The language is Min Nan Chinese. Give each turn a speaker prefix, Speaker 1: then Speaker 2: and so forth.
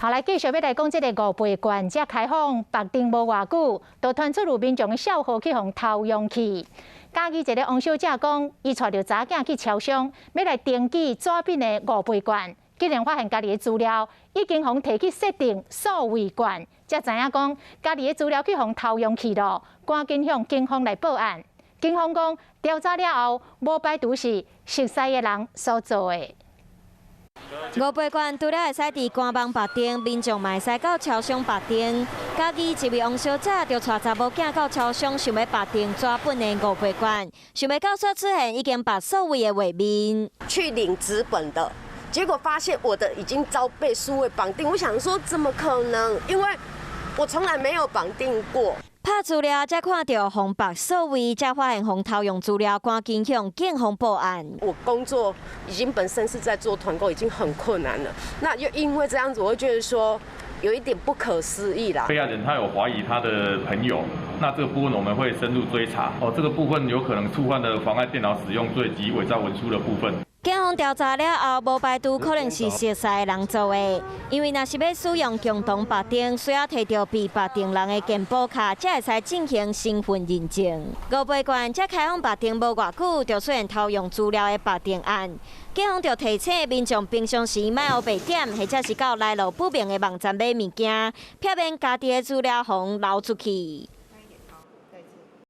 Speaker 1: 好，來繼續欲來講這个五倍券，才開放縛定無偌久，就傳出有民眾的數號去予偷用去。嘉義一个王小姐講，伊帶著查囝去超商，欲來登記紙本的五倍券，竟然發現家己的資料已經予提去設定數位券，才知影講家己的資料去予偷用去囉，趕緊向警方來報案。警方講調查了後，無排除是熟似的人所做的。
Speaker 2: 五倍券除了會使佇官網縛定，民眾嘛會使到超商縛定。嘉義一位王小姐就帶查某囝到超商，想欲縛定紙本的五倍券，想袂到煞出現已經縛數位的畫面。
Speaker 3: 去領紙本的，結果發現我的已經遭被數位綁定。我想說，怎麼可能？因為我從來沒有綁定過。
Speaker 2: 拍資料才看著予縛數位，才發現予偷用資料，趕緊向警方報案。
Speaker 3: 我工作已經本身是在做團購，已經很困難了。那又因為這樣子，我會覺得說有一點不可思議啦。
Speaker 4: 被害人他有懷疑他的朋友，那這個部分我們會深入追查。哦，這個部分有可能觸犯了妨礙電腦使用罪及偽造文書的部分。
Speaker 2: 警方調查了後，無排除可能是熟似的人做的，因為若是欲使用共同縛定，需要提著被縛定人的健保卡，才會使進行身份認證。五倍券才開放縛定無偌久，就出現偷用資料的縛定案。警方就提醒民眾，平常時莫烏白點，或者是到來路不明的網站買物件，避免家己的資料予流出去。